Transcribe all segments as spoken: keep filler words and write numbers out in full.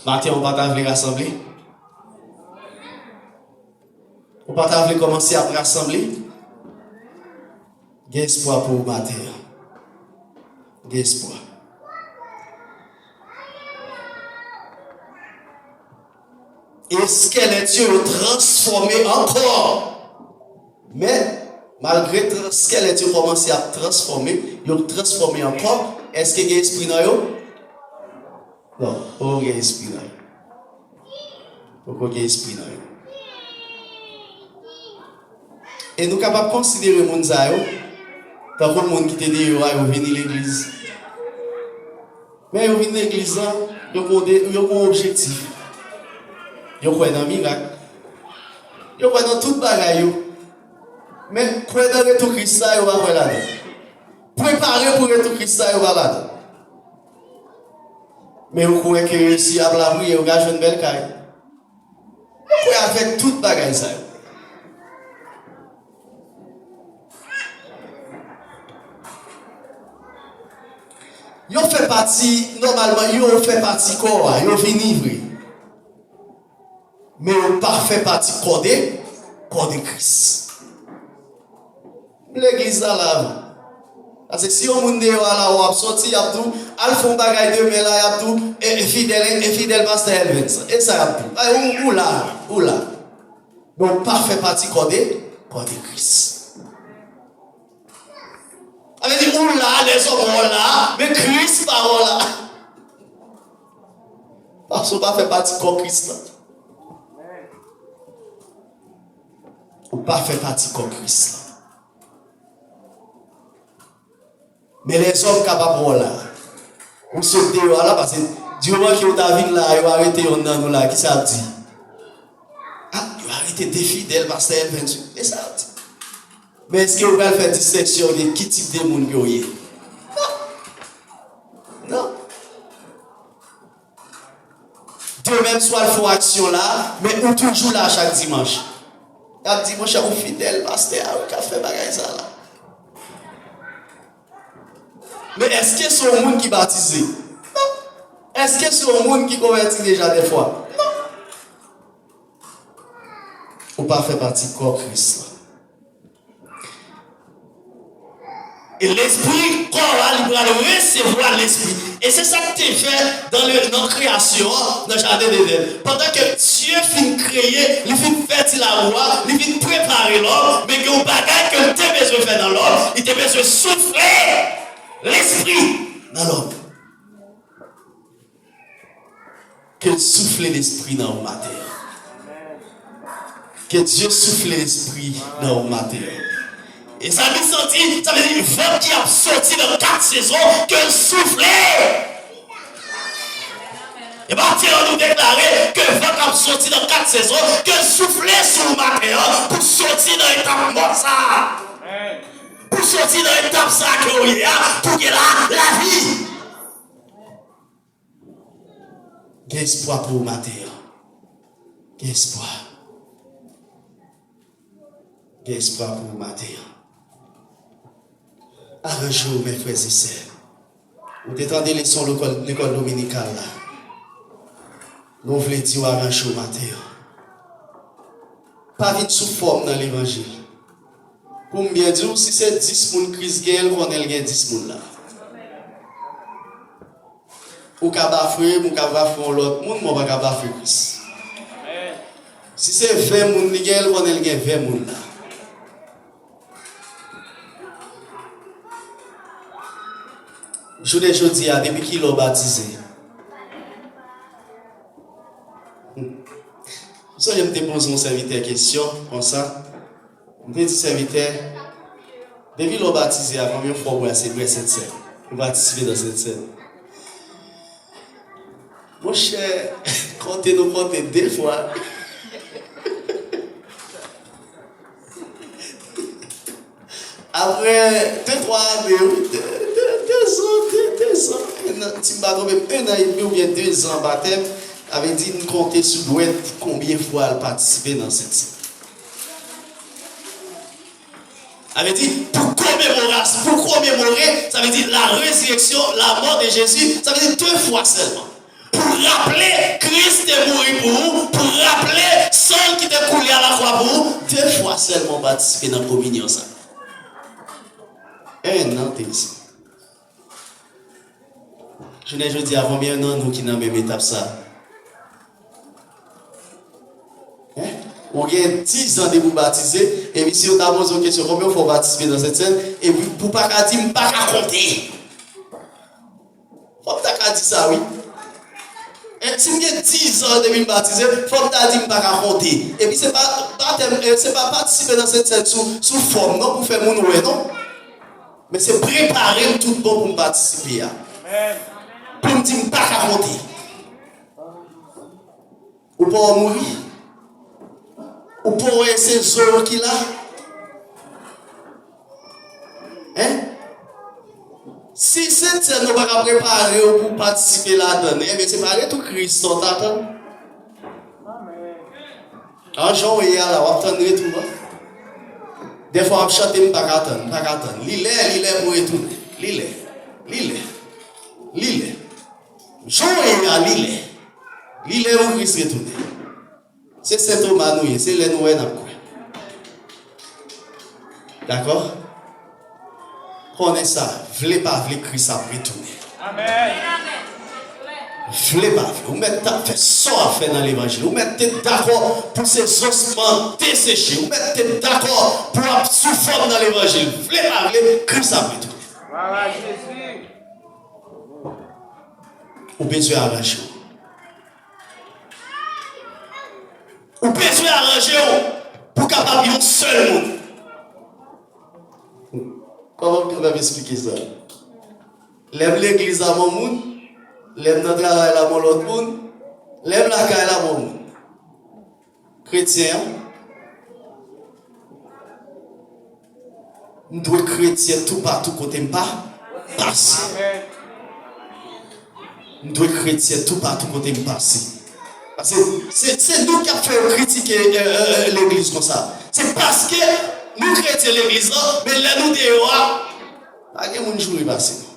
Maten an, ou pa ta vle rasanble? Ou pa ta vle kòmanse ap rasanble? Gen espwa pou ou maten an. Gen espwa. Eskèlèt yo, yo transfòme ankò. Men, malgre tran-, eskèlèt yo kòmanse ap transfòme, yo transfòme ankò, èske gen espri nan yo? Non, poko gen espri nan yo. Poko gen espri nan yo. E nou kapab konsidere moun sa yo tankou moun ki te deyò a, yo vini legliz. Men yo vin legliz la, yo gen de, yo gen yon objektif. Yo kwè nan mirak. Yo kwè nan tout bagay yo. Men kwè nan retou Kris la, yo pa kwè ladan. Prepare pou retou Kris la, yo pa ladan. Men yo kwè ke si y ap lapriyè, yo ka jwenn bèl kay. Yo kwè avèk tout bagay sa yo. Yo fè pati, nòmalman, yo fè pati kò a, yo vini vre. Men yo pa fè pati kò de, kò de Kris. Legliz la la. Paske si yon moun deyò a la, w ap soti, y ap di w, al fè yon bagay demen la, y ap di w, e, e fidèl, e fidèl pastè Elvens. E sa y ap di w. Ay, ou, ou la, ou la. Men w pa fè pati kò de, kò de Kris. Sa vle di, ou la, lèzòm wè w la, men Kris pa wè w la. Paske w pa fè pati kò Kris la. Ou pa fè pati kò Kris la. Men lèzòm kapab wè w la. Ou sot deyò a la, paske di moman ke w ta vin la, yo arete yonn nan nou la, kisa y ap di? Ah, yo arete de fidèl, pastè Elvens. E sa y ap di. Men èske w pral fè distenksyon de ki tip de moun ke w ye? Non. Non. Demen m swa l fè w aksyon la, men ou toujou la chak dimanch. Y ap di, monchè, ou fidèl, pastè a, wi, k ap fè bagay sa la. Men èske se yon moun ki batize? Non. Èske se yon moun ki konvèti deja dèfwa? Non. Ou pa fè pati kò Kris la. E lespri, kò a, li pral resevwa lespri. E se sa k te fè dan le, nan kreyasyon an, nan jaden Edenn. Pandan ke Dye fin kreye, li fin fè ti labou a, li fin prepare lòm, men gen yon bagay ke l te bezwen fè nan lòm, li te bezwen soufle lespri nan lòm. Ke l soufle lespri nan ou maten an. Ke Dye soufle lespri nan ou maten an. E sa ki santi, sa vle di van ki ap soti nan kat sezon, ke l soufle. E maten an, nou deklare ke van k ap soti nan kat sezon, ke l soufle sou ou maten an, pou soti nan etap mò sa a. Pou soti nan etap sa a ke w ye a, pou gen la, lavi. Gen espwa pou ou maten an. Gen espwa. Gen espwa pou ou maten an. Aranje w, mè frè e sè. Ou te tande leson lekòl, lekòl dominikal la. Nou vle di w aranje w maten an. Pa vin sou fòm nan levanjil. Pou m byen di w, si se dis moun Kris genyen, l konnen l gen dis moun la. Ou ka bafre m, ou ka bafre yon lòt moun, men w pa ka bafre Kris. Si se ven moun li gen, l konnen l gen ven moun la. Jounen jodi a, depi kilè w batize? M sonje m te poze yon sèvitè kesyon konsa. M te di sèvitè, depi lè w batize a, konbyen fwa w brase, bwè Sentsèn? Ou patisipe nan Sentsèn? Monchè, konte nou konte de fwa. Apre de, twa ane, wi, de, de, de zan, de, de zan, en an, si m pa twonpe m, en an edmi oubyen de zan batèm, sa vle di n konte sou dwèt konbyen fwa l patisipe nan Sentsèn. Sa vle di, pou Commémoration, pour commémorer, sa vle di la résurrection, la mort de Jésus, sa vle di de fwa sèlman. Pou raple Kris te mouri pou ou, pou raple san ki te koule a lakwa pou ou, de fwa sèlman w patisipe nan kominyon sa. En an te isit. Jounen jodi a, konbyen nan nou ki nan menm etap sa? Hein? Ou gen diz an depi w batize, epi si yo ta poze w kesyon, konbyen fwa w patisipe nan Sent Sèn, epi pou w pa ka di, "M pa ka konte." Fò m ta ka di sa, wi. Hein? Si m gen diz an depi m batize, fò m ta di m pa ka konte. Epi se pa batèm, eh, se pa patisipe nan Sent Sèn sou, sou fòm, non, pou fè moun wè, non. Men se prepare m tout bon pou m patisipe a. Pou m di m pa ka konte. Ou pa wè mouri? Ou pa wè se zo yo ki la? Hein? Si Sent Sèn nou pa ka prepare w pou w patisipe ladan l, enben se pa retou Kris sa w t atann. An jan w ye a la, w ap tann retou an. Dèfwa w ap chante, "M pa ka tann, m pa ka tann." Li lè, li lè pou retounen. Li lè. Li lè. Li lè. Jan w ye a, li lè. Li lè pou Kris retounen. Se Sen Toma nou ye, se lè nou wè n ap kwè. Dakò? Konnen sa, vle pa vle, Kris ap retounen. Amèn. Vle pa vle, ou mèt t ap fè sa w ap fè nan levanjil. Ou mèt te dakò pou se zòsman deseche. Ou mèt te dakò pou w ap sou fòm nan levanjil. Vle pa vle, Kris ap retounen. Glwa a Jezi. Ou bezwen aranje w. Ou bezwen aranje w pou w kapab yon sèl moun. Kòman m kapab esplike sa? Lè m legliz la, m yon moun. Lè m nan travay la, m yon lòt moun. Lè m lakay la, m yon moun. Kretyen an, m dwe kretyen toupatou kote m pa pase. M dwe kretyen toupatou kote m pase. Paske se, se nou k ap fè yo kritike, eh, eh, eh, legliz konsa. Se paske nou kretyen legliz lan, men lè nou deyò a, pa gen moun joure pase nou.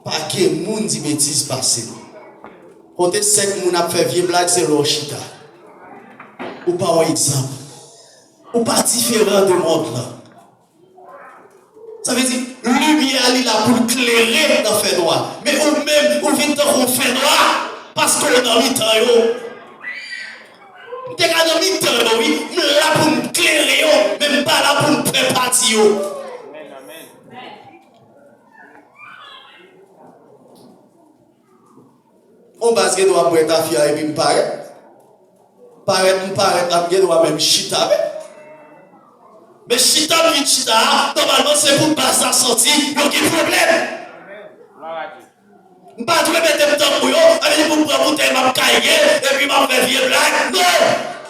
Pa gen moun di betiz pase nou. Kote senk moun ap fè vye blag, se lè w chita. Ou pa yon egzanp. Ou pa diferan de mond lan. Sa vle di, limyè a li la pou l klere nan fènwa. Men ou menm, ou vin tankou fènwa, paske w nan mitan yo. M te ka nan mitan yo, wi. M la pou m klere yo, men m pa la pou m fè pati yo. On baz gen dwa ap bwè tafya epi m parèt. Parèt, m parèt la, m gen dwa menm chita menm. Men chita m vin chita a, nòmalman se pou baz la santi yo gen pwoblèm. M pa dwe mete m tankou yo, sa vle di pou m pran boutèy m ap kayge, epi m ap fè vye blag. Non!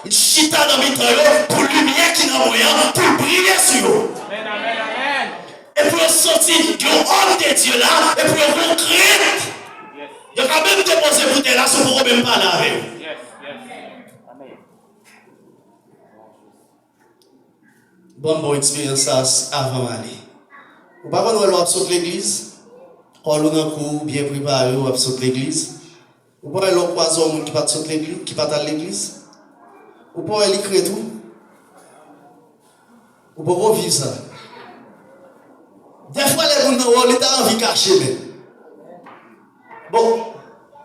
M chita nan mitan yo pou limyè ki nan mwen an, pou l briye sou yo. Amèn, amèn, amèn. E pou yo santi gen yon òm de Dye la, e pou yo gen yon krent. Yo ka menm depoze boutèy la si w poko menm pale avè yo. Ban m ba w eksperyans sa s-, avan m ale. Ou pa konn wè lè w ap sot legliz, kòl ou nan kou, w byen prepare, w ap sot legliz. Ou pa wè lè w kwaze yon moun ki pa t sot legliz, ki pa t al legliz? Ou pa wè li krent ou? Ou poko viv sa. Dèfwa lè moun nan wè w, li ta anvi kache menm. Bon,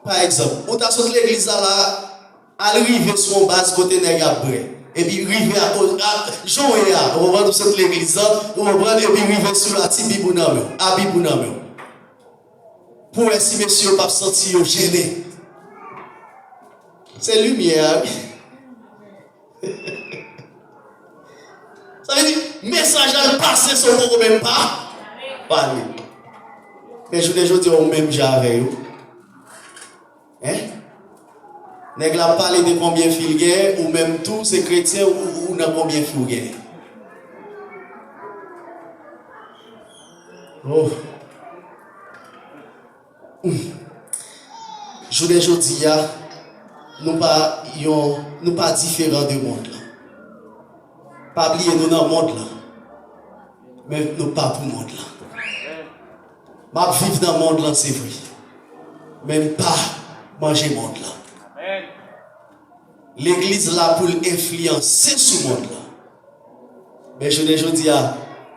pa egzanp, ou ta sot legliz la la, al rive sou yon baz kote nèg ap bwè. Epi rive a, a, jan w ye a, ou konprann, ou sot legliz la, ou konprann, epi rive sou la, ti bib ou nan men w, a bib ou nan men w. Pou wè si mesye yo p ap santi yo jennen. Se limyè a, wi. Sa vle di, mesaj la l pase san w poko menm pa pale. Men jounen jodi a, ou menm jan avè yo. Hein? Nèg la ap pale de konbyen fi l gen, ou menm tou, se kretyen, ou, ou nan konbyen fi w gen? Oh. Hmm. Jounen jodi a, nou pa yon, nou pa diferan de mond lan. Pa bliye nou nan mond lan. Men nou pa pou mond lan. M ap viv nan mond lan, se vre. Men m pa manje mond lan. Legliz la pou l enfliyanse sou mond lan. Men jounen jodi a,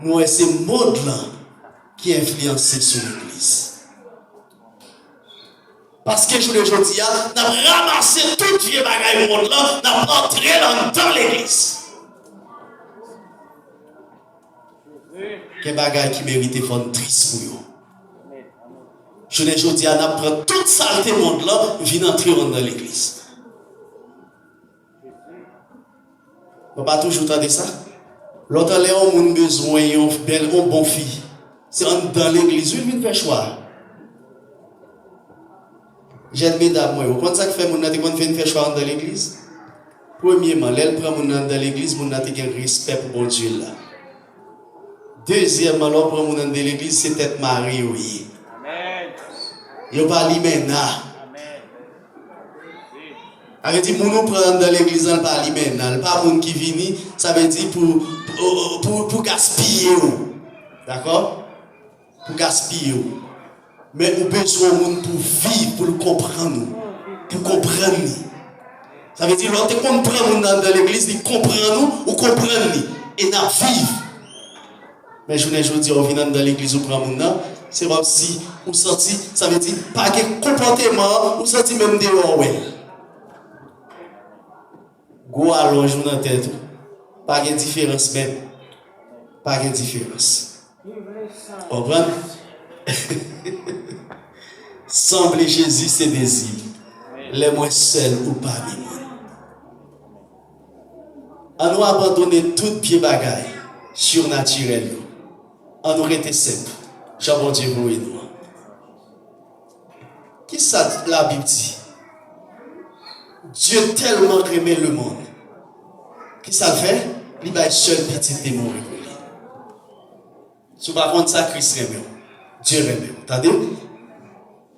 nou wè se mond lan ki enfliyanse sou legliz. Paske jounen jodi a, n ap ranmase tout vye bagay mond lan, n ap antre l anndan legliz. Gen bagay ki merite fò n tris pou yo. Jounen jodi a, n ap pran tout salte mond lan, vin antre yo anndan legliz. Nou pa toujou tande sa? Lòt anlè yon moun bezwen yon bèl, yon bon fi. Se anndan legliz, wi, l vin fè chwa. Jèn medam mwen, ou konn sa k fè moun nan te konn vin fè chwa anndan legliz? Premyeman, lè l pran moun nan anndan legliz, moun nan te gen respè pou Bondye l la. Dezyèmman, lè w pran moun anndan legliz, se tèt mare yo ye. Yo pa limena. Sa vle di, moun ou pran anndan legliz lan, l pa limena, l pa moun ki vini, sa vle di, pou, pou, pou, pou gaspiye w. Dakò? Pou gaspiye w. Men ou bezwen yon moun pou viv, pou l konprann ou, pou konprann li. Sa vle di, lè w te konn pran moun nan anndan legliz, li konprann ou, ou konprann li. E n ap viv. Men jounen jodi a, ou vin anndan legliz, ou pran moun nan, se kòmsi ou santi, sa vle di, pa gen konpòteman an, ou santi menm deyò w wè l. Gwo alonj ou nan tèt ou. Pa gen diferans menm. Pa gen diferans. Konprann? Sanble Jezi se dezi m. Lè mwen sèl ou pami moun. An nou abandone tout vye bagay sirnatirèl yo. An nou rete senp, jan Bondye voye nou an. Kisa Labib di? Dieu tellement aimé le monde. Kisa l fè? Li bay sèl pitit li mouri pou li. Si w pa konn sa, Kris renmen w. Dye renmen w. Tande?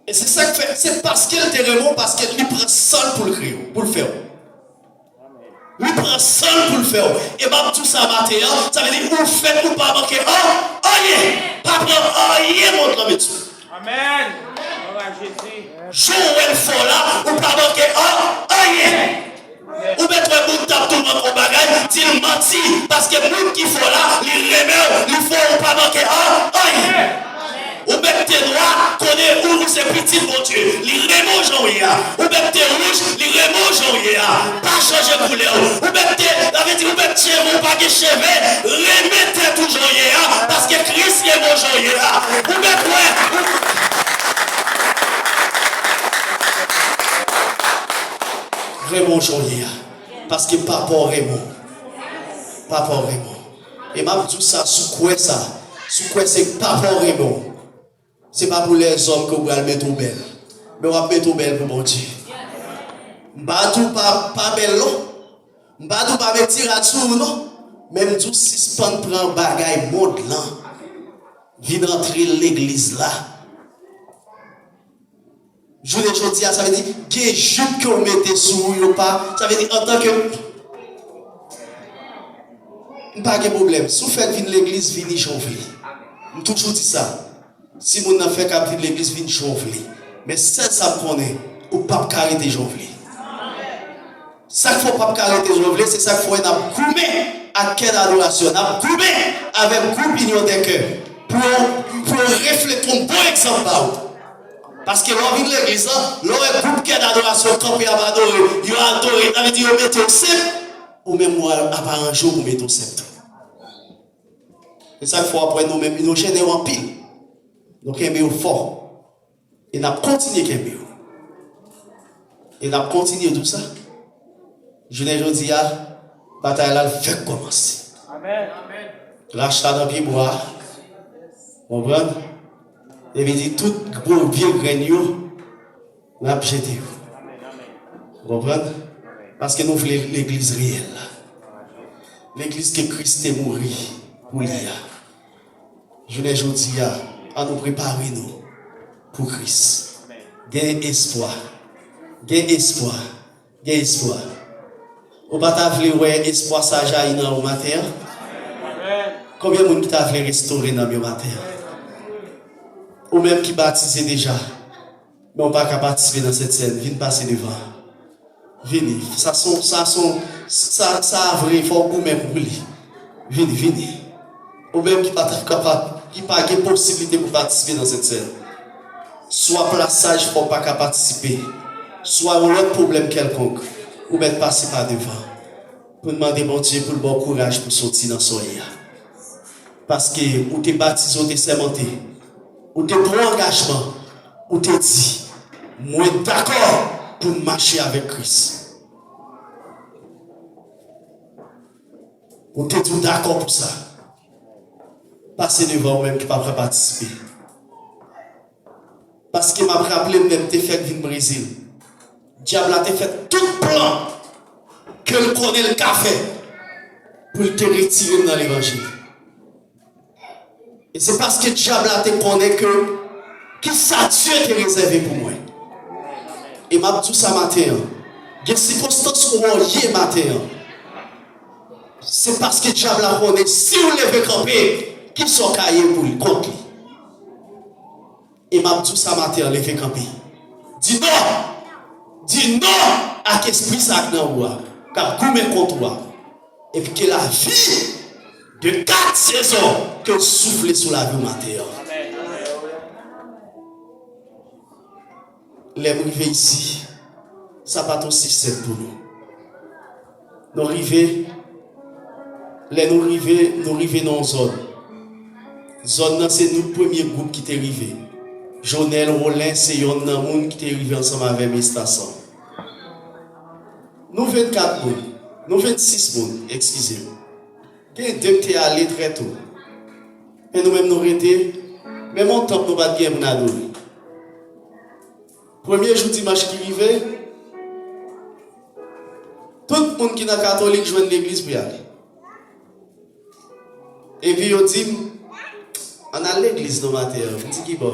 E se sa k fè, se paske l te renmen w, paske li pran san l pou l kreye w, pou l fè w. Li pran san l pou l fè w. E m ap di w sa maten an, sa vle di ou fèt, ou pa manke an, anyen. Pa pran anyen mond lan met sou ou. Amèn. Glwa a Jezi. Jan w wè l fè w la, ou pa manke an, anyen. Ou mèt wè moun t ap tou manke w bagay, di l manti, paske moun ki fè w la, li renmen w, li fè w, ou pa manke an, anyen. Ou mèt te nwa, konnen ou, ou se pitit Bondye. Li renmen w jan w ye a. Ou mèt te wouj, li renmen w jan w ye a. Pa chanje koulè w. Ou mèt te, sa vle di, ou mèt cheve, ou pa gen cheve, renmen tèt ou jan w ye a, paske Kris renmen w jan w ye a. Ou mèt wè. Renmen w jan w ye a. Paske papa w renmen w. Papa w renmen w. E m ap di w sa, si w kwè sa, si w kwè se papa w renmen w, se pa pou lèzòm ke w pral mete w bèl. Men w ap mete w bèl pou Bondye. M pa di w pa, pa bèl non. M pa di w pa met ti rad sou ou non. Men m di w sispann pran bagay mond lan. Vin antre legliz la. Jounen jodi a, sa vle di, gen jip ke w mete sou ou yo pa, sa vle di, antanke, m pa gen pwoblèm. Si w fèk vin legliz, vini jan w vle. M toujou di sa. Si moun nan fèk ap vin legliz, vin jan w vle. Men sèl sa m konnen, ou p ap ka rete jan w vle. Sa k fè w p ap ka rete jan w vle, se sa k fè w wè n ap goumen ak kè dadorasyon, n ap goumen avèk gwoup Inyon dè Kè pou yo, pou yo reflete yon bon egzanp ba w. Paske lè w vin legliz la, lè w wè gwoup kè dadorasyon kanpe ap adore, yo adore, sa vle di yo mete w senp, ou menm ou ap aranje w pou mete w senp tou. Se sa k fè w ap wè nou menm, nou jennen w anpil. Nou kenbe w fò. E n ap kontinye kenbe w. E n ap kontinye di w sa. Jounen jodi a, batay la l fèk kòmanse. Amèn. Rach la nan pye bwa a. Konprann? Epi di tout gwo vye grenn yo, n ap jete yo. Konprann? Paske nou vle legliz reyèl la. Legliz ke Kris te mouri pou li a. Jounen jodi a, an nou prepare nou pou Kris. Gen espwa. Gen espwa. Gen espwa. Ou pa ta vle wè espwa sa jayi nan ou maten an? Konbyen moun ki ta vle restore nanm yo maten an? Ou menm ki batize deja, men w pa ka patisipe nan Sentsèn, vin pase devan. Vini. Sa son, sa son, sa, sa vre, fò w goumen pou li. Vini, vini. Ou menm ki pa t ap kapab, ki pa gen posiblite pou patisipe nan Sentsèn. Swa plasaj fè w pa ka patisipe, swa yon lòt pwoblèm kèlkonk, ou mèt pase pa devan. Pou n mande Bondye pou l ba w kouraj pou soti nan sa w ye a. Paske ou te batize, ou te sèmante, ou te pran angajman, ou te di, "Mwen dakò pou m mache avèk Kris." Ou te di w dakò pou sa. Pase devan ou menm ki pa pran patisipe. Paske m ap raple m lè m te fèk vin Brezil. Dyab la te fè tout plan ke l konnen l ka fè pou l te retire m nan levanjil. E se paske dyab la te konnen ke kisa Dye te rezève pou mwen. E m ap di w sa maten an, gen sikonstans ou an ye maten an, se paske dyab la konnen si w leve kanpe, kisa w ka ye pou l kont li. E m ap di w sa maten an, leve kanpe. Di non! Di non ak espri sa k nan ou a, k ap goumen kont ou a. Epi ke lavi de kat sezon ke l soufle sou lavi w maten an. Lè m rive isi, sa pa t osi senp pou nou. Nou rive, lè nou rive, nou rive nan yon zòn. Zòn nan se nou premye gwoup ki te rive. Jonel Rolens se yonn nan moun ki te rive ansanm avè m Estasan. Nou vennkat moun, nou vennsis moun, eskize m. Gen de k te ale trè to. Men nou menm nou rete, menm yon tanp nou pa t gen pou n adore. Premye jou dimanch ki rive, tout moun ki nan katolik jwenn legliz pou y ale. Epi yo di m, "Ann al legliz non maten an." M di, "Ki bò?"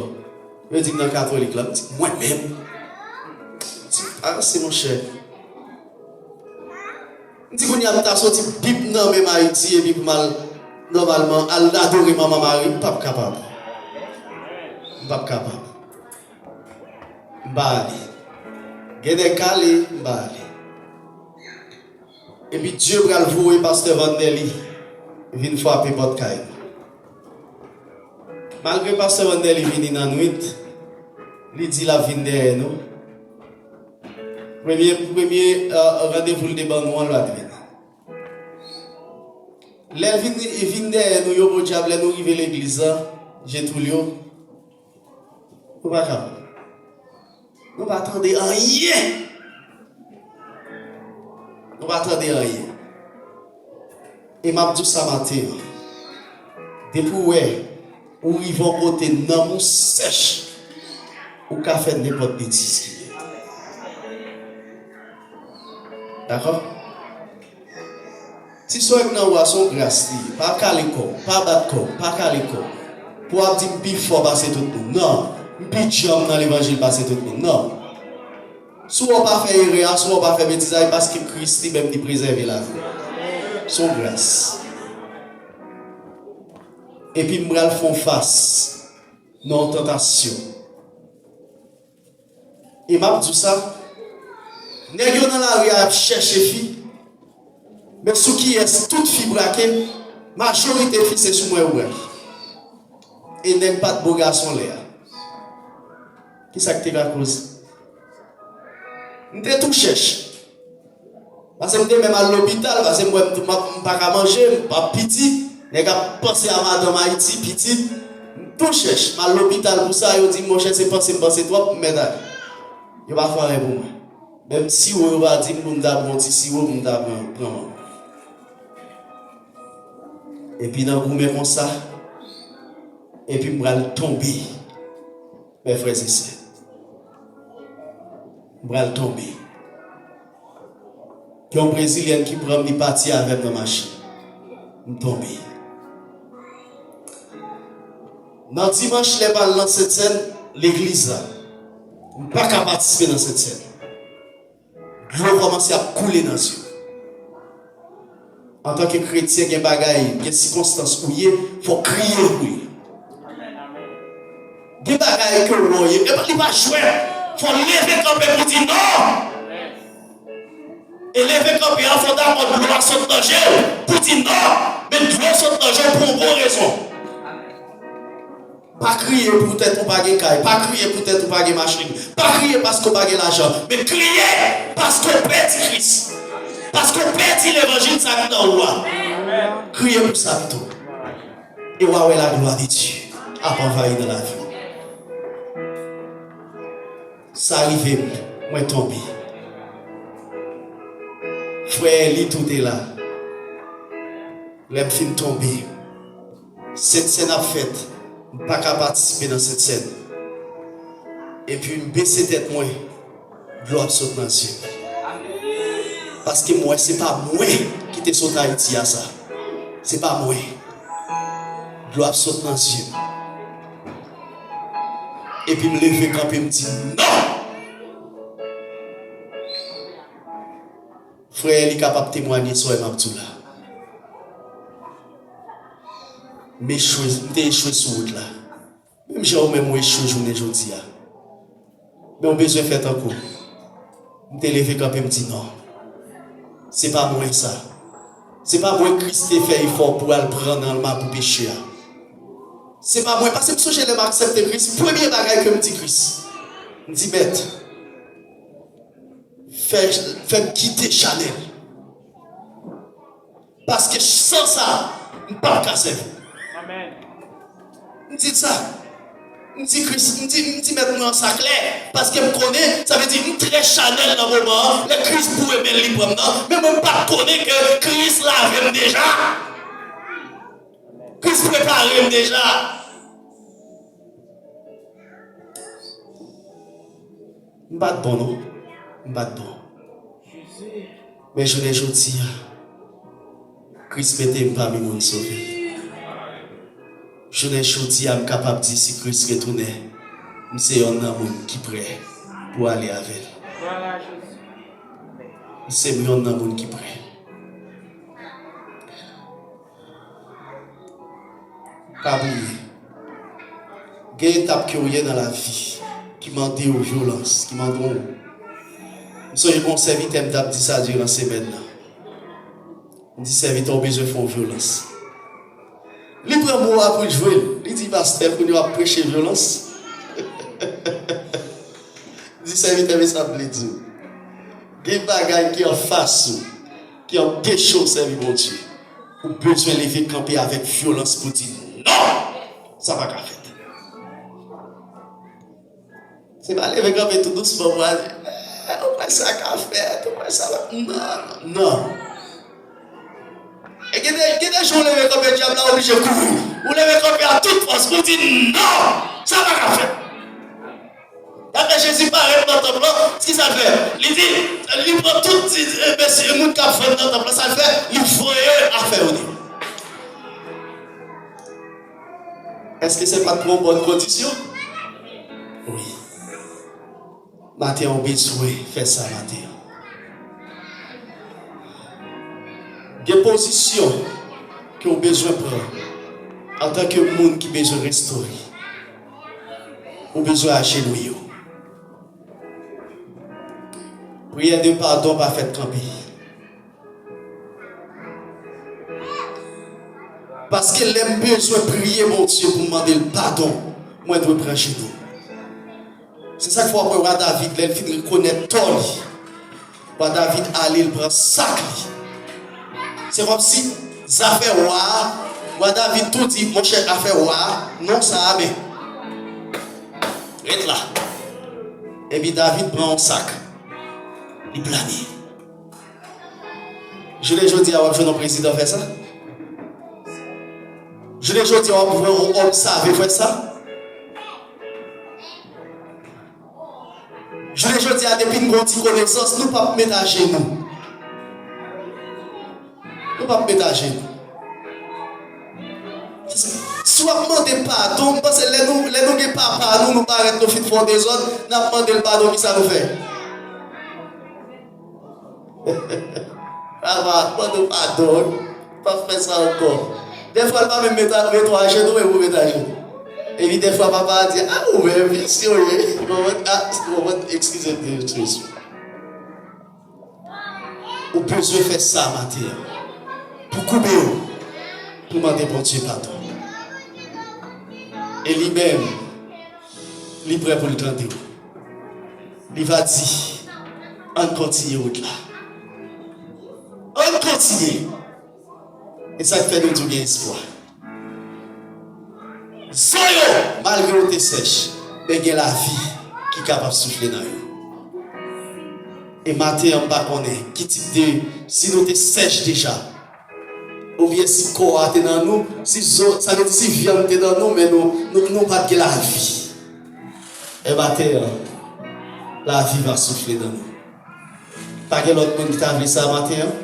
Yo di m, "Nan katolik la." M di, "Mwen menm?" M di, "Avanse, monchè." M di, "Kounye a m ta soti Bib nan men m Ayiti epi pou m al, nòmalman, al adore Manman Mari." M p ap kapab. M p ap kapab. M pa ale. Gen nèg k ale, m pa ale. Epi Dye pral voye pastè Vanderly vin frape pòt kay nou. Malgre pastè Vanderly vini nan nwit, li di l ap vin dèyè nou. Premye, premye, euh, randevou l te ban nou an, l pa t vini. Lè l vin, vin dèyè nou, yo podyab, lè nou rive legliz la, J Tulio, nou pa kapab. Nou pa tande anyen. Nou pa tande anyen. E m ap di w sa maten an. Depi w wè ou rive yon kote, nanm ou sèch, ou ka fè nenpòt betiz ki ye. Dakò? Ti sòy nan ou a se yon gras li ye. Pa kale kò w, pa bat kò w, pa kale kò w. Pou w ap di m pi fò pase tout moun. Non. M pi djanm nan levanjil pase tout moun. Non. Si w pa fè erè a, si w pa fè betiz la, e paske Kris li menm li prezève lavi w. Se yon gras. Epi m pral fè w fas nan yon tantasyon. E m ap di w sa, nèg yo nan lari a ap chèche fi, men sou kiyès tout fi brake, majorite fi se sou mwen yo brake. E nèg pa t bo gason lè a. Kisa k te ka koze? M te tou chèch. Pase m te menm al lopital, pase m wè m, m, m pa ka manje, m ap piti, nèg ap panse a madanm Ayiti, pitit, m tou chèch, m al lopital pou sa, yo di m, monchè, se panse m panse twòp, m mèt ale. Yo pa fè anyen pou mwen. Menm siwo, yo pa di m pou m ta pran yon ti siwo, pou m ta pran, pran manman. Epi nan goumen konsa, epi m pral tonbe. Men frè e sè, m pral tonbe. Gen yon brezilyèn ki pran m, li pati avè m nan machin. M tonbe. Nan dimanch, lè m al nan Sentsèn, legliz la, m pa ka patisipe nan Sentsèn. Dlo kòmanse ap koule nan zye m. Antanke kretyen, gen bagay, gen sikonstans ou ye, fò w kriye pou yo. Gen bagay ke w wè, e pa, li pa jwèt. Fò w leve kanpe pou di non. E leve kanpe a, fò w dakò dlo a sot nan je w pou di non. Men dlo sot nan je w pou yon bon rezon. Pa kriye poutèt ou pa gen kay. Pa kriye poutèt ou pa gen machin. Pa kriye paske w pa gen lajan. Men kriye paske w pèdi Kris. Paske w pèdi levanjil sa k nan ou a. Kriye pou sa pito. E w a wè laglwa de Dye ap anvayi nan lavi w. Sa rive m, mwen tonbe. Frè Eli tou te la. Lè m fin tonbe, Sentsèn ap fèt, m pa ka patisipe nan Sentsèn. Epi m bese tèt mwen, dlo ap sot nan zye m. Paske m wè se pa mwen ki te sot Ayiti a sa. Se pa mwen. Dlo ap sot nan zye m. Epi m leve kanpe, m di non! Frè Eli kapab temwanye sa w wè m ap di w la. M echwe, m te echwe sou wout la. Menm jan ou menm ou echwe jounen jodi a. Men w bezwen fè tankou m. M te leve kanpe, m di non. Se pa mwen sa. Se pa mwen Kris te fè efò pou al pran nan lma pou peche a. Se pa mwen, paske m sonje lè m aksepte Kris, premye bagay ke m di Kris, m di, Mèt, fè, fè m kite chanèl. Paske san sa, m p ap ka sèvi w. M di l sa. M di Kris, m di, m di Mèt mwen an sa klè, paske m konnen, sa vle di m trè chanèl nan moman an, lè Kris boure men l li pran m nan, men mwen m pa t konnen ke Kris lave m deja. Kris prepare m deja. M pa t bon non. M pa t bon. Men jounen jodi a, Kris mete m pami moun sove. Jounen jodi a, m kapab di si Kris retounen, m se yonn nan moun ki prè pou ale avè l. M se yonn nan moun ki prè. Pa bliye, gen etap ke w ye nan lavi ki mande w vyolans, ki mande w. M sonje gen yon sèvitè m t ap di sa diran semèn nan. M di sèvitè w bezwen fè yon vyolans. Li pran mo a pou l jwe l. Li di, pastè, kounye a w ap preche vyolans. M di sèvitè, men sa m vle di w. Gen bagay ki anfas ou, ki anpeche w sèvi Bondye. Ou bezwen leve kanpe avèk vyolans pou di non! Sa pa ka fèt. Se pa leve kanpe tou dousman pou al di, eh, ou kwè sa ka fèt, ou kwè sa va. Non, non, non. E gen de, gen de jou ou leve kanpe, dyab la oblije kouri. Ou leve kanpe a tout fòs pou di non! Sa pa ka fèt. Apre Jezi parèt nan tanp lan, ki sa l fè? Li di, li pran tout ti, eh, mesye, moun k ap vann nan tanp lan, sa l fè? Li voye afè yo deyò. Èske se pa t pou yon bòn kondisyon? Wi. Maten an, ou bezwen fè sa maten an. Gen pozisyon ke w bezwen pran antanke moun ki bezwen restore. Ou bezwen ajenouye w. Priyè de padon pa fèt kanpe. Paske lè m bezwen priye Bondye pou m mande l padon, mwen dwe pran jenou. Se sa k fè w ap wè wa David, lè l fin rekonèt tò li, wa David ale, l pran sak li. Se kòmsi zafè wa a, wa David tou di, monchè, afè wa a, non sa a, men ret la. Epi David pran yon sak, li plane. Jounen jodi a, w ap jwenn yon prezidan fè sa? Jounen jodi a, w ap jwenn yon òm save fè sa? Jounen jodi a, depi n gen yon ti konesans, nou p ap met ajenou. Nou p ap met ajenou. Si w ap mande padon, m panse lè nou, lè nou gen papa nou, nou parèt, nou fin fè yon dezòd, n ap mande l padon, kisa nou fè? Papa, mande w padon, wi. Pa fè sa ankò. Dèfwa, l pa menm met, met w ajenou, men pou met ajenou. Epi dèfwa, papa a di, a, ou menm, mesye w ye. Ou konprann? A, ou konprann? Eskize m, eskize m. Ou bezwen fè sa maten an. Pou koube w, pou mande Bondye padon. E li menm, li prè pou l tande w. Li va di, ann kontinye wout la. Ann kontinye. E sa k fè nou di w gen espwa. Zo yo, malgre yo te sèch, men gen lavi ki kapab soufle nan yo. E maten an, m pa konnen ki tip de, si nou te sèch deja, oubyen si kò a te nan nou, si zo, sa vle di si vyann te nan nou, men nou, nou, nou pa t gen lavi. E maten an, lavi va soufle nan nou. Pa gen lòt moun ki ta vle sa maten an?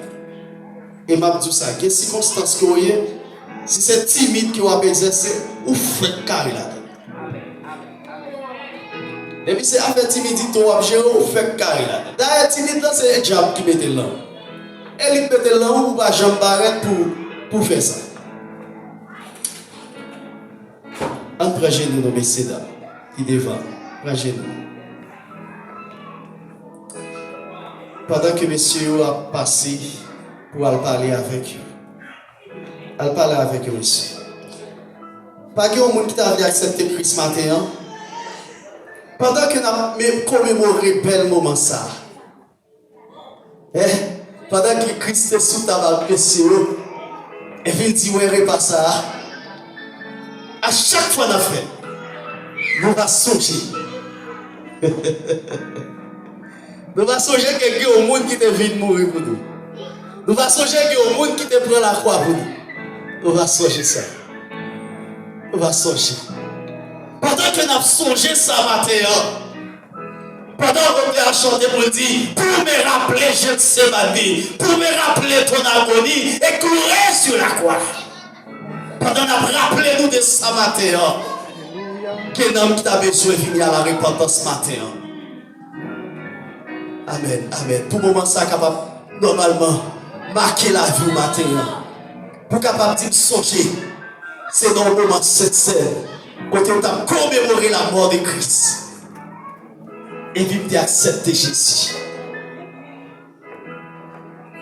E m ap di w sa, gen sikonstans ke w ye, si se timid ke w ap egzèse, ou fèk kare ladan. Depi se afè timidite w ap jere, ou fèk kare ladan. Dayè, timid lan, se dyab ki mete l nan ou. E li k mete l nan ou, ou pa janm parèt pou, pou fè sa. Ann pran jenou nou, mesye dam ki devan. Pran jenou. Pandan ke mesye yo ap pase pou al pale avèk yo, al pale avèk yo, mesye. Pa gen yon moun ki ta vle aksepte Kris maten an? Pandan ke n ap me-, komemore bèl moman sa a, Eh, pandan ke Kris te sou tab ak mesye yo, epi l di, wè repa sa a, a chak fwa n ap fè l, nou va sonje. Nou va sonje ke gen yon moun ki te vin mouri pou nou. Nou va sonje ke yon moun ki te pran lakwa pou nou. Nou va sonje sa. Nou va sonje. Pandan ke n ap sonje sa maten an, pandan yo te ap chante pou l di, pour me rappeler Gethsemane, pour me rappeler ton agonie et courir sur la croix. Pandan n ap raple nou de sa maten an, gen nanm ki ta bezwen vini a la repantans maten an. Amèn, amèn. Pou moman sa kapab nòmalman make lavi w maten an. Pou kapab di m sonje, se nan yon moman sensè, kote w t ap komemore lamò de Kris. Epi m te aksepte Jezi.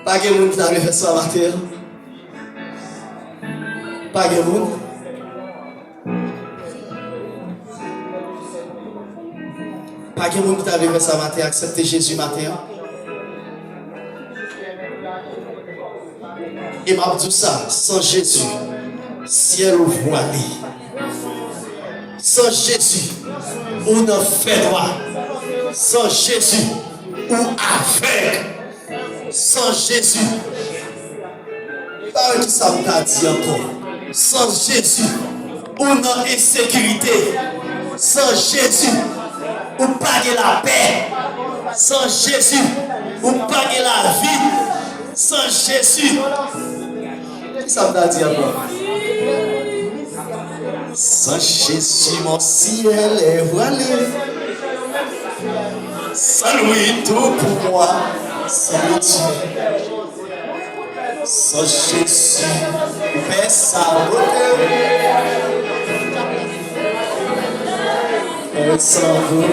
Pa gen moun ki ta vle fè sa maten an? Pa gen moun? Pa gen moun ki ta vle fè sa maten, aksepte Jezi maten an? E m ap di w sa, san Jezi, syèl ou vwale. San Jezi, ou nan fènwa. San Jezi, ou avèg. San Jezi, pa wè kisa m ta di ankò. San Jezi, ou nan ensekirite. San Jezi, ou pa gen lapè. San Jezi, ou pa gen lavi. San Jezi, kisa m ta di ankò? Sans Jésus, mon ciel est voilé. Sans lui, tout pour moi, c'est le Dieu. Sans Jésus, pèse à côté. Pèse à côté.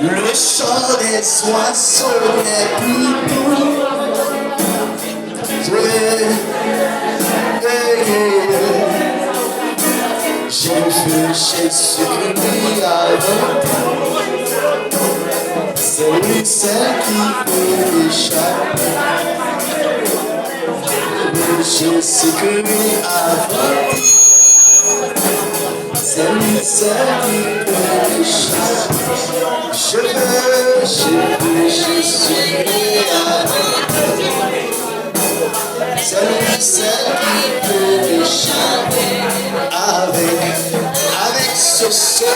Le chant des oiseaux n'est plus doux. Je veux Jésus-Christ avant tout. C'est lui seul qui peut échapper. Jésus-Christ avant tout. C'est lui seul qui peut échapper. Je veux, je veux Jésus-Christ avant tout. C'est lui seul qui peut échapper. Avec, avec ce seul.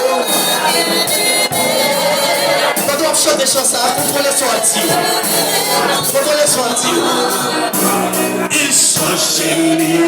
Pandan w ap chante chan sa a, kontwole son an di. Kontwole son an di. Ils sont chez lui.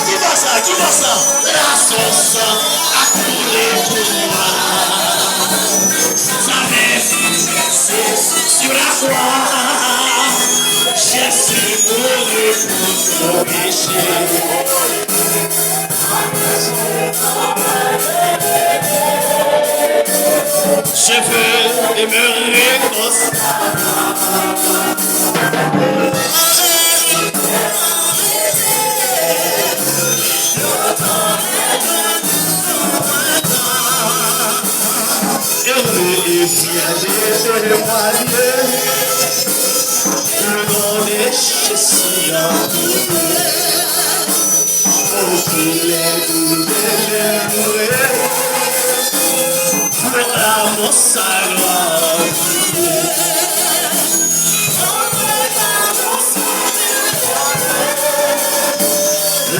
Ki bò sa? Ki bò sa? Lasan sa a koule pou mwen. Sa vèse sur la croix. Jésus mourut pour nos péchés. Je veux demeurer dans Heureux et fier de témoigner le nom de Jésus en prière. Ô, qu'il est doux de demeurer, proclamons sa gloire.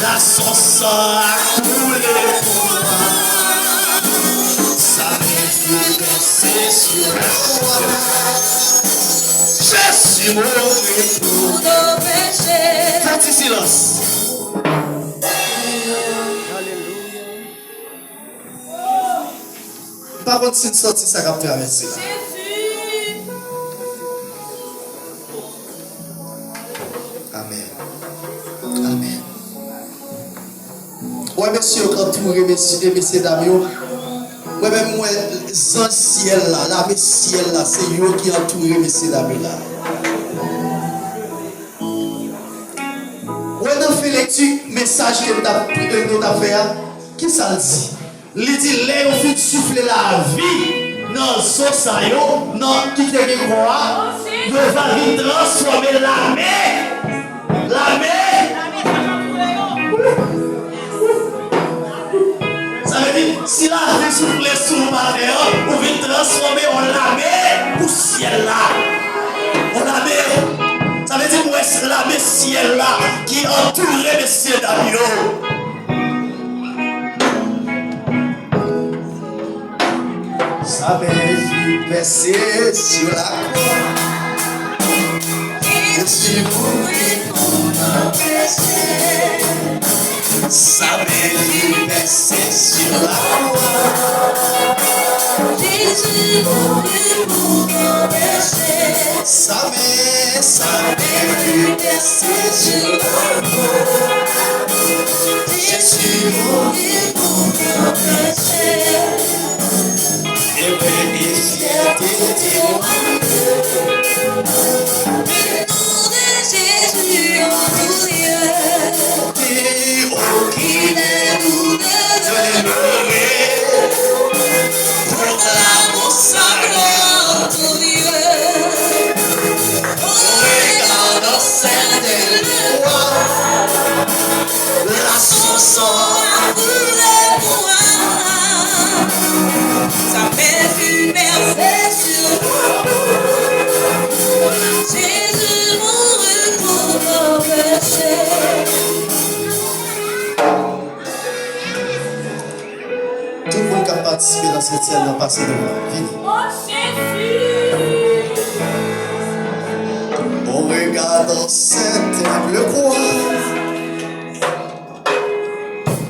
Lasan sa a koule pou mwen. Sa vèse sur la croix. Jésus mourut pour nos péchés. Fè ti silans. M pa konn si n santi sa k ap travèse la. Amèn. Amèn. Ou wè mesye yo k antoure mesye, mesye dam yo. Mwen menm, m wè zanj syèl la, lame syèl la, se yo ki antoure mesye dam yo la. Ou wè nan fen lekti mesaj ke nou t ap, nou t ap fè a, kisa l di? Li di, lè yo fin soufle lavi nan zo sa yo, nan ki te gen kò a, yo va vin transfòme lame. Lame. Sa vle di, si lavi soufle sou ou atè an, ou vin transfòme an lame pou syèl la. An lame. Sa vle di, m wè lame syèl la ki antoure mesye dam yo. Sa vèse sur la croix. Jésus mourut pour nos péchés. Sa vèse sur la croix. Jésus mourut pour nos péchés. Sa vèse, sa vèse sur la croix. Jésus mourut pour nos péchés. Heureux et fier de témoigner le nom de Jésus en prière. Qui, oh, qu'il est doux de demeurer, proclamons sa gloire pour Dieu. Regardons cette croix, lasan sa a koule pou mwen. Sa vèse sur la croix. Jésus mourut pour nos péchés. Tout moun k ap patisipe nan Sentsèn nan, pase devan. Vini. Au regard de cette humble croix,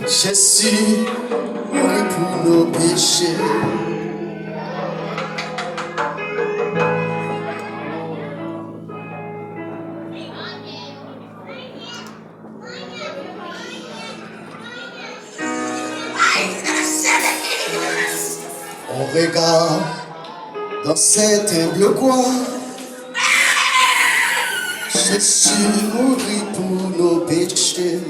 Jésus mourut pour nos péchés. On regarde dans cette humble croix. Jésus mourut pour nos péchés.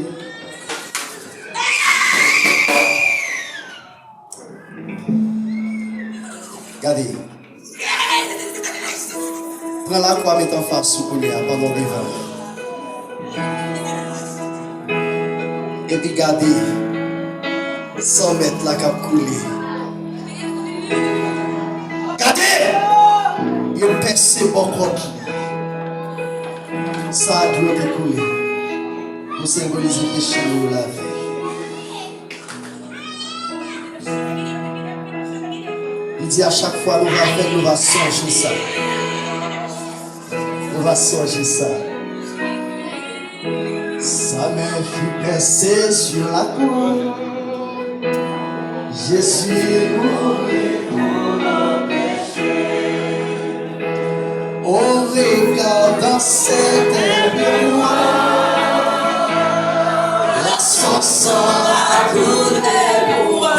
Gade. Pran lakwa, met anfas ou kounye a pandan w devan l. Epi gade san mèt la k ap koule. Gade! Yo pèse bò kòt li. Sa a dlo te koule pou senbolize peche yo lavi. Li di, a chak fwa nou va fè l, nou va sonje sa. Nou va sonje sa. Sa men fut pèse sur la croix. Jésus mourut pour nos péchés. Au regard de cette miroir, la son sang a coulé pour moi.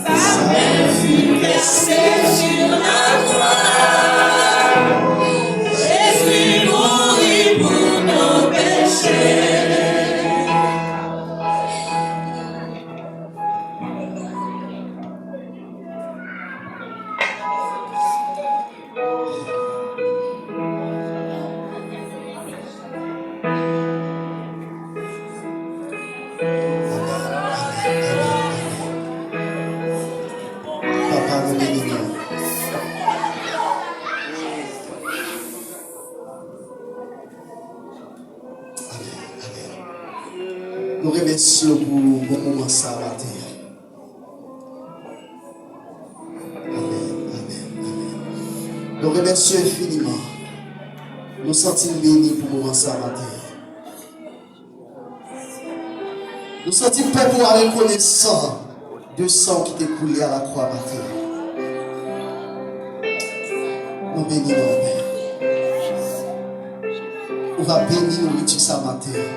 Sa men fut pèse sur la croix. Jésus mourut pour nos péchés. Papa, nou beni nou. Amen, amen. Nou remèsye w pou bon moman sa a maten an. Amen, amen, amen. Nou remèsye w enfiniman. Nou santi n beni pou moman sa a maten an. Nou santi pèp ou a rekonesan de san w ki te koule a lakwa maten an. Nou beni nou, Pè. Ou va beni nouriti sa maten an.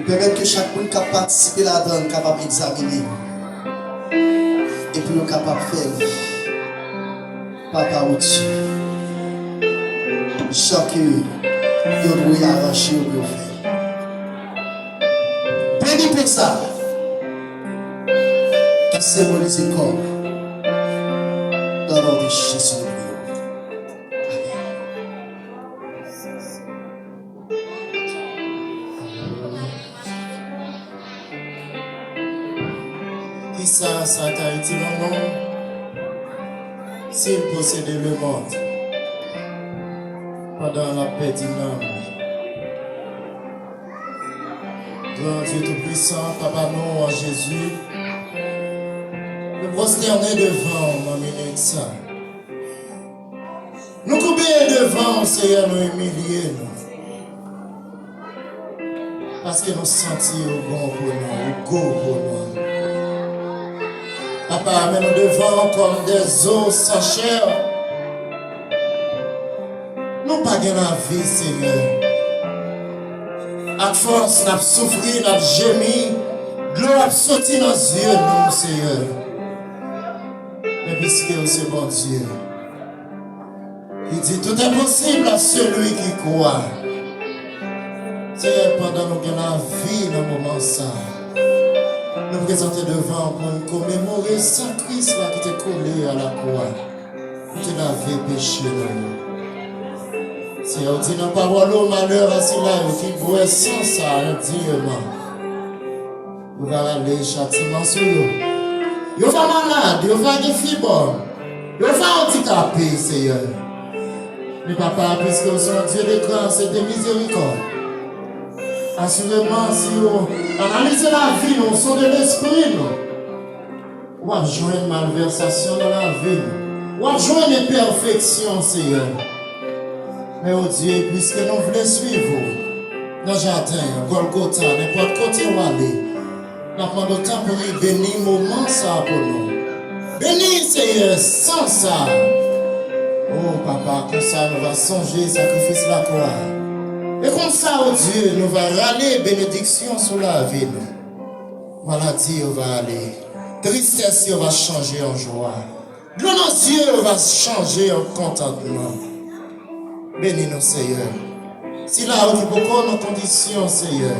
E pèmèt ke chak moun k ap patisipe ladan l kapab egzamine l. Epi yo kapab fè li. Papa ou Dye, jan ke yo dwe aranje yo pou yo fè. Beni pen sa ki senbolize kò w, nan non de Jezi nou priye w. Amen. Kisa sa ta itil yon nonm si l posede lemonn pandan l ap pèdi nanm li? Gran Dye Toupwisan, Papa nou an Jezi, nou pwostène devan w nan minit sa. Nou koube devan w, Seyè, nou imilye nou. Paske nou santi ou bon pou nou, ou gwo pou nou. Papa, men nou devan w kòm des os sans chair. Nou pa gen lavi, Seyè. Ak fòs, n ap soufri, n ap jemi, dlo ap soti nan zye nou, Seyè. Men piske w se Bondye, il dit, tout est possible à celui qui croit. Seyè, pandan nou gen lavi nan moman sa, nou prezante devan w pou n komemore san Kris la ki te koule a lakwa pou te lave peche nou yo. Seyè, ou di nan pawòl ou, malè a sila yo ki bwè san sa endiyeman. Yo va rale chatiman sou yo. Yo va malad, yo va gen fibòm, yo va andikape, Seyè. Men Papa, piske w se yon Dye de gras e de mizerikòd, asireman, si w analize lavi nou, sonde lespri nou, w ap jwenn malvèsasyon nan lavi nou. W ap jwenn enpèfeksyon, Seyè. Men, o Dye, piske nou vle swiv ou nan jaden an, Gòlgota, nenpòt kote w ale, n ap mande w, tanpri, beni moman sa a pou nou. Beni, Seyè, san sa a. O, Papa, konsa nou va sonje sakrifis lakwa a. E konsa, o Dye, nou va rale benediksyon sou lavi nou. Maladi yo va ale. Tristès yo va chanje an jwa. Dlo nan zye yo va chanje an kontantman. Beni nou, Seyè. Sila yo ki poko nan kondisyon, Seyè,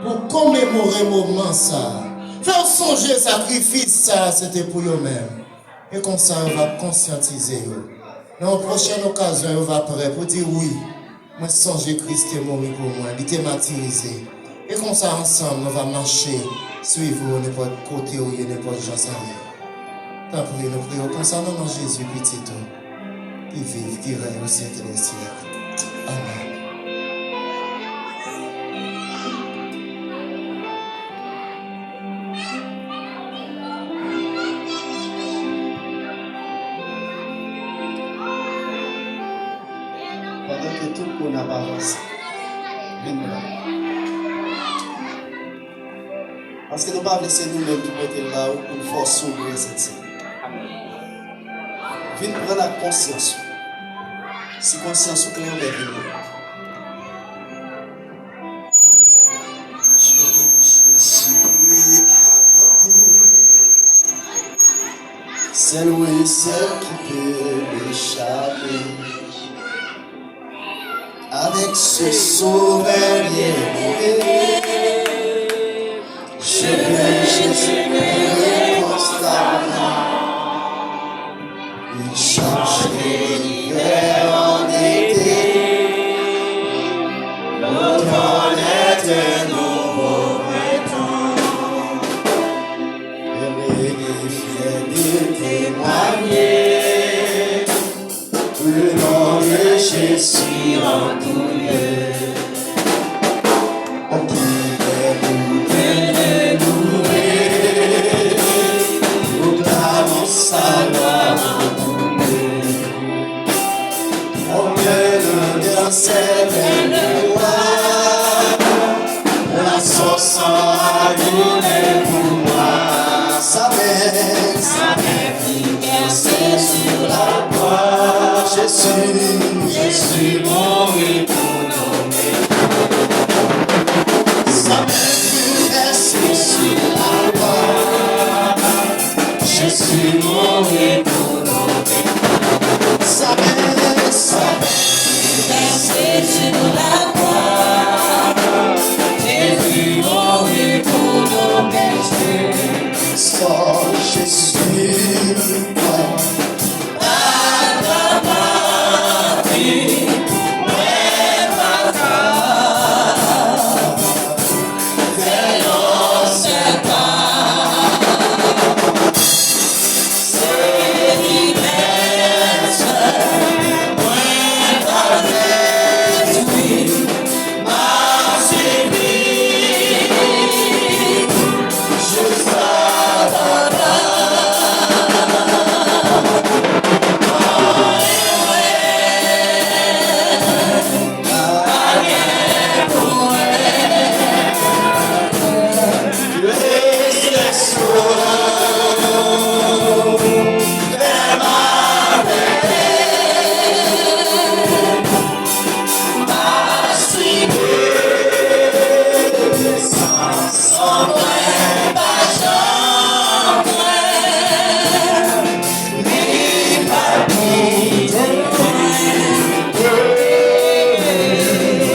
pou komemore moman sa a, fè yo sonje sakrifis sa a se te pou yo menm. E konsa, yo va konsyantize yo. Nan yon pwochèn okazyon, yo va prè pou di, wi, mwen sonje Kris te mouri pou mwen, li te matirize. E konsa, ansanm, nou va mache, swiv ou nenpòt kote ou ye, nenpòt jan sa ye. Tanpri, nou priye w konsa nan non Jezi, Pitit ou, ki viv, ki rèy o syèk dè syèk. Amèn. Pandan ke tout moun ap avanse, vin la. Paske nou pa vle se nou menm ki pote l ba ou pou n fòse w prezante. Vin pran l ak konsyans ou. Si konsyans ou klè, ou mèt vin la. Jezikri avan tou. Sèl ou e sèl ki pe me chape. Avec ce sauveur bien-aimé, je veux Jésus, me constamment. Il change l'hiver en été, l'automne est un nouveau printemps. Heureux et fier de témoigner le nom de Jésus en tout lieu. On qui est pour te louer, proclamons sa gloire en tout lieu. On me le dans cette gloire, la source en nous pour moi. Sa mèt. Sa mèt. Versé sur la croix, Jésus, Jésus mourut pour nos péchés. Sa mèt versé sur la croix, Jésus mourut pour nos péchés. Sa mèt, sa mèt versé sur la croix, Jésus mourut pour nos péchés. Sò Jezi.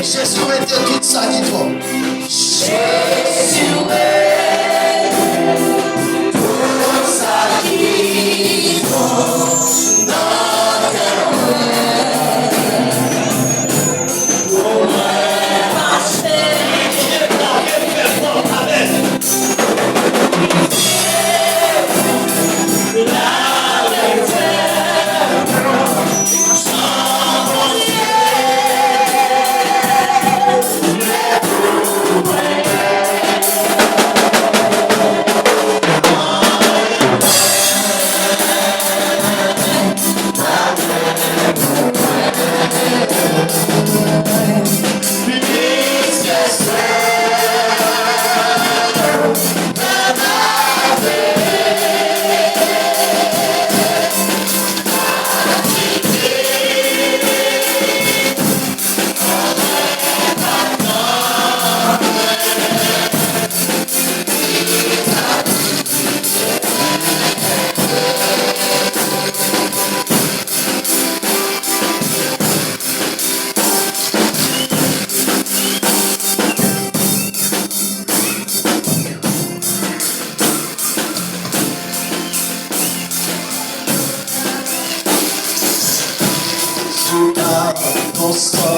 Jezi, ou mete tout sa ki twòp. Jezi, ou mete tout sa ki twòp nan kè mwen. Pou mwen mache. Jouda ton sò